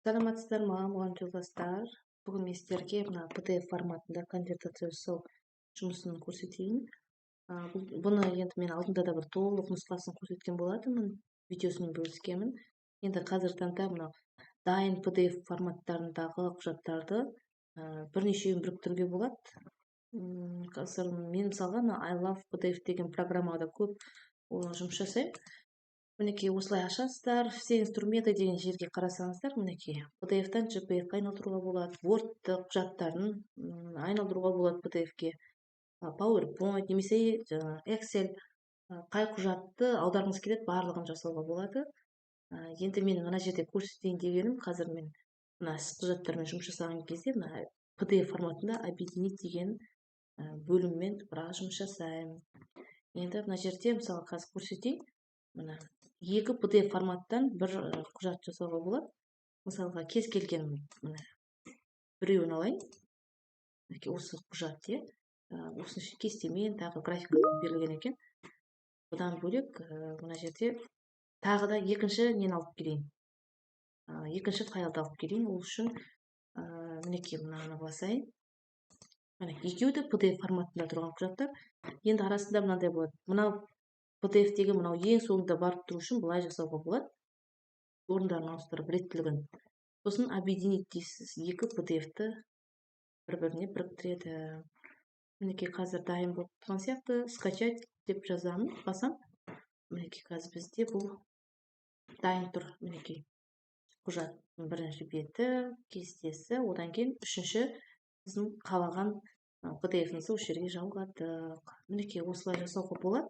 Саламатсыздар ма, мұғалім жолдастар! Бүгін мен сіздерге мына PDF форматында конвертация жасау жұмысын көрсетейін. Бұны енді мен алдында да бір толық нұсқасын көрсеткен болатынмын, видеосымен бөліскенмін. Енді қазіргі таңда мына дайын PDF форматтарындағы құжаттарды бірнешеуін біріктіруге болады. Қазір мен, мысалға, мына I love PDF деген программада көп жұмыс жасаймын. Мінекей, осылай ашасыздар. «Все инструменты» деген жерге қарасаңыздар, мінекей, PDF-тан JPEG-ке айналдыруға болады, Word құжаттарын айналдыруға болады PDF-ке, PowerPoint немесе жаңағы Excel, қай құжатты аударғыңыз келеді, барлығын жасауға болады. Енді мен мына жерде көрсетейін дегенім, қазір мен мына іс құжаттармен жұмыс жасаған кезде мына PDF форматында «Объединить» деген бөліммен біраз жұмыс жасаймын. Енді мына жерде, мысалы, қазір көрсетейін, мына екі PDF форматтан бір құжат жасауға болады. Мысалға, кез келген, міне, біреуін алайын. Мінекей, осы құжат, иә, осының кестемен, тағы графикамен берілген екен. Бұдан бөлек, мына жерде тағы да екінші нені алып келейін, екінші файлды алып келейін. Ол үшін, мінекей, мынаны басайын. Міне, екеуі де PDF форматында тұрған құжаттар. Енді арасында мынандай болады: мынау PDF-тегі мынау ең соңында барып тұру үшін былай жасауға болады, орындарын ауыстырып, реттілігін. Сосын «Объединить» дейсіз, екі PDF-ті бір біріне біріктіреді. Мінекей, қазір дайын болып тұрған сияқты. «Скачать» деп жазамын, басам. Мінекей, қазір бізде бұл дайын тұр. Мінекей, құжаттың бірінші беті, кестесі, одан кейін үшінші біздің қалаған PDF-імізді осы жерге жалғадық. Мінекей, осылай жасауға болады.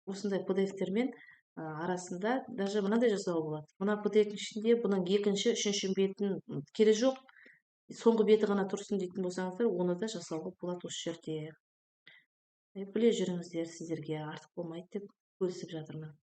Осындай PDF-термен арасында даже мынандай жасауға болады: мына PDF-тің ішінде бұның екінші, үшінші бетін керек жоқ, соңғы беті ғана тұрсын дейтін болсаңыздар, оны да жасауға болады осы жерде. Біле жүріңіздер, сіздерге артық болмайды деп бөлісіп жатырмын.